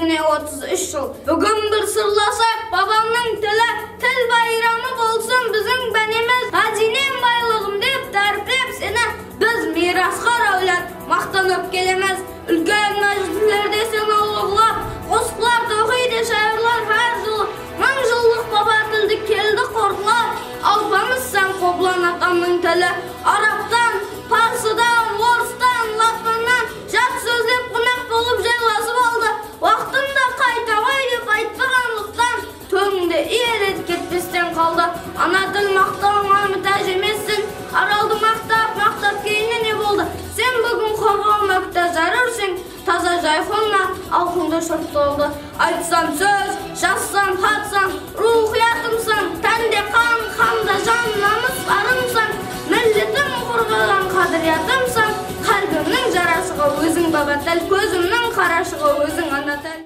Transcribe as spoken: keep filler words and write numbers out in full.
Mine otız úsh jıl. Búgin bir sırlasaq, babamnıń tili, til bayramı bolsın biziń bánemiz. Ǵáziynem, baylıǵım dep táriplep seni, biz miyrasxor áwlad maqtanıp kelemiz. Úlken májlislerde seni ulıǵlap, qosıqlar toqıydı shayırlar hár jılı. Mıń jıllıq baba tildi keldi qortlap. Alpamıssań, Qoblan atamnıń tili, arabtan, parsıdan, orıstan, lapannan jat sózlep qonaq bolıp jaylasıp aldı. Waqtında qayta ǵoy dep aytpaǵanlıqtan, tóńdi iyeletip ketpesten qaldı. Ana til maqtawıńa mútáj emesseń, Araldı maqtap, maqtap keyinne ne boldı? Sen búgin qorǵawıma kútá zárúrseń, taza Jayxun ma, alqındı shırtıldı. Aytsam sóz, jazsam xatsań, ruwxıyatımsań, tánde qan, qanda jan, namıs, arımsań, milletim qorǵaǵan qádiriyatımsań, qálbimniń jarashıǵı óziń, baba til, kózimniń qarashıǵı óziń, ana til.